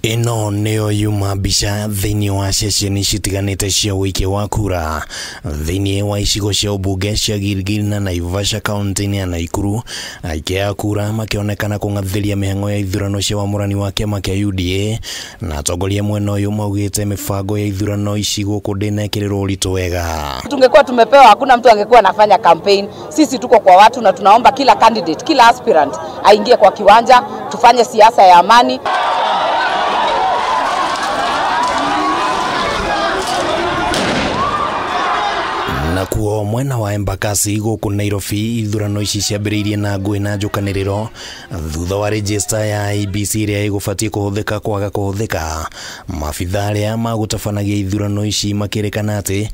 Ĩno nĩyo yuma mbica thĩinĩ wa ceceni citiganĩte cia ũikia wa kura thĩinĩ wa icigo cia ũmbunge cia Gilgil na Naivasha kaunti-inĩ ya Naikuru. Aikia a kura makĩonekana kũng'athĩria mĩhang'o ya ithurano cia wamũrani wa kĩama kĩa UDA, na atongoria mwena ũyũ maugĩte mĩbango ya ithurano ici gũkũ ndĩnekĩrĩrwo ũritũ wega. Tungekuwa tumepewa, hakuna mtu angekuwa anafanya campaign. Sisi tuko kwa watu na tunaomba kila candidate, kila aspirant aingie kwa kiwanja, tufanye siasa ya amani. Nakuo mwena wa Embakasi gũkũ Nairobi, ithurano ici ciambĩrĩirie na ngũĩ na njũkanĩrĩro thutha wa register ya IEBC ĩrĩa ĩgũbatiĩ kũhũthĩka kwaga kũhũthĩka. Maabitha arĩa magũtabanagia ithurano ici makĩrĩkana atĩ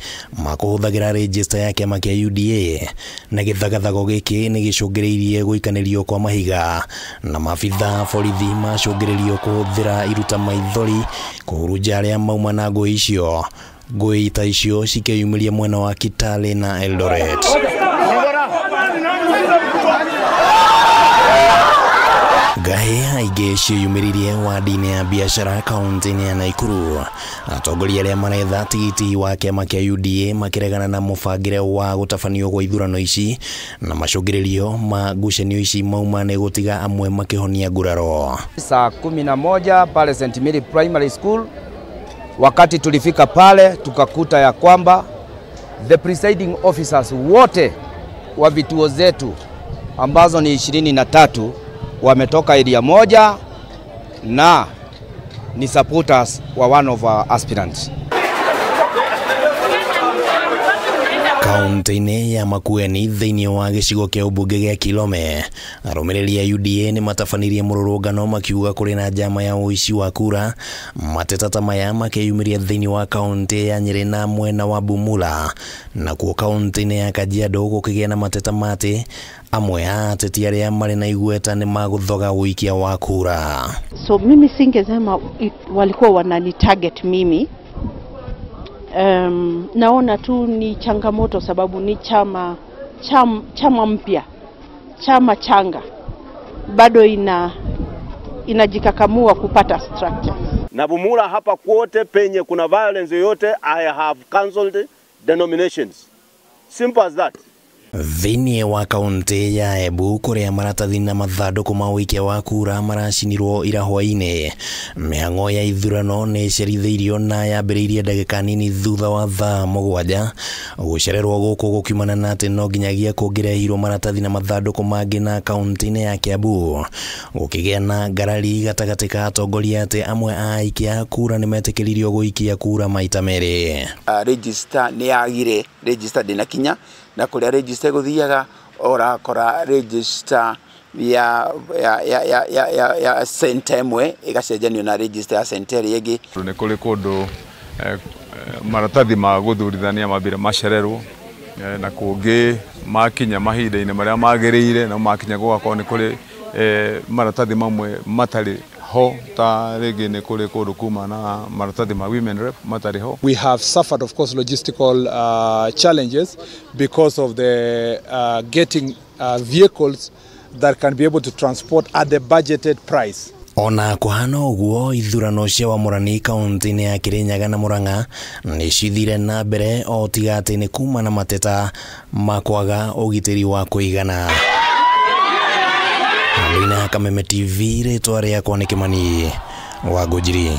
makũhũthagĩra register ya kĩama kĩa UDA, na gĩthagathago gĩkĩ nĩ gĩcũngĩrĩirie gũikanĩrio kwa mahiga, na maabitha borithi macũngĩrĩrio kũhũthĩra iruta maithori kũhurunja arĩa mauma na ngũĩ icio. Ngũĩ ta icio cikĩyumĩria mwena wa Kitale na Eldoret. Ngahĩ aingĩ ciĩyumĩririe wadi-inĩ ya biacara kaunti-inĩ ya Naikuru. Atongoria arĩa maretha tigiti wa kĩama kĩa UDA makĩregana na mũbangĩre wa gũtabanio gwa ithurano ici, na macũngĩrĩrio ma ngucanio ici mauma nĩ gũtiga amwe makĩhonia nguraro. Saa 11 pale St. Mary Primary School, wakati tulifika pale tukakuta ya kwamba the presiding officers wote wa vituo zetu ambazo ni 23 wametoka area moja na ni supporters wa one of our aspirants. Kaunti-inĩ ya Makueni thĩinĩ wa gĩcigo kĩa ũmbunge gĩa Kilome, arũmĩrĩri a UDA nĩ matabanirie mũrũrũngano makiuga kũrĩ na njama ya ũici wa kura. Mateta ta maya makĩyumĩria thĩinĩ wa kaunti ya Nyĩrĩ na mwena wa Bumula. Nakuo kaunti-inĩ ya Kajiado gũkĩgĩa na mateta matĩ amwe a ateti arĩa marĩ na igweta nĩ magũthoga ũikia wa kura. So mimi singesema walikuwa wanani target mimi. Naona tu ni changamoto sababu ni chama mpya, chama changa, bado inajikakamua kupata structure. Na Bumula hapa kwote penye kuna violence yoyote, I have cancelled denominations. Simple as that. Thĩinĩ wa kaunti ya Embu kũrĩa maratathi na mathandũkũ ma ũikia wa kura maracinirwo ira hwaĩ-inĩ, mĩhang'o ya ithurano nĩ ĩcerithĩirio na yambĩrĩirie ndagĩka nini thutha wa thaa 7. Gũcererwo gũkũ gũkiumana na atĩ no nginyagia kũngĩrehirwo maratathi na mathandũkũ mangĩ. Na kaunti-inĩ ya Kiambu gũkĩgĩa na ngarari gatagatĩ ka atongoria atĩ amwe a aikia a kura nĩmetĩkĩririo gũikia kura maita merĩ. Register nĩ yagire, register ndĩnakinya, na kũrĩa register gũthiaga ũrakora register ya ya ya ya ya ya ya center ĩmwe ĩgacenjanio na register ya center ĩrĩa ĩngĩ. Nĩ kũrĩ kũndũ maratathi ma gũthurithania mambire macererwo, na kũngĩ makinya mahinda-inĩ marĩa magĩrĩire, na makinya gũgakorwo nĩ kũrĩ maratathi mamwe matarĩ ho, ta rĩngĩ nĩ kũrĩ kũndũ kuma na maratathi ma women rep matarĩ ho. We have suffered, of course, logistical challenges because of the getting vehicles that can be able to transport at the budgeted price. Ona kũhana ũguo, ithurano cia wamũrani kaunti-inĩ ya Kirinyaga na Murang'a nĩ cithire na mbere o tiga atĩ nĩ kuma na mateta ma kwaga ũgitĩri wa kũigana. Handũ-inĩ ha Kameme TV, rĩtwa rĩakwa nĩ Kĩmani wa Ngũnjiri.